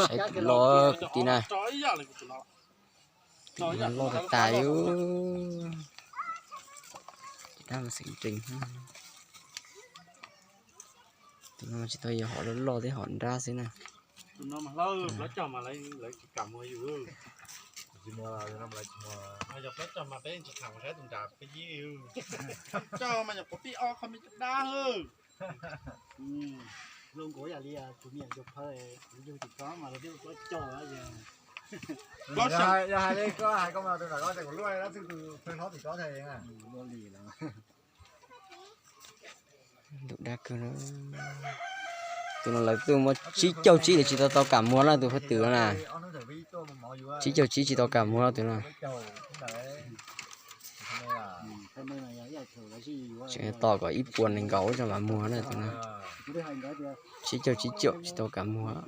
Saib tus loj kwv tij na. Tus loj tas tas li. Cov dab mas xeem nrees. Tus no tsis tau yog hom loj loj thiab, hom nrab xwb na. Yog hais li koj hais koj mas tus nram koj ces kuv luaj dab txwg tus pheej hlob tim koj thiab. Tus dab kawg na. Tus no lawv tuaj muaj tsib caug tsib lawv tsis tau tau kam muag na tus phab twm na. Tsib caug tsib tsis tau kam muag tus no. Tseem tos kom ib puas nees nkaum tso mam muag na tus no. Tsib caug tsib caum tsis tau kam muag.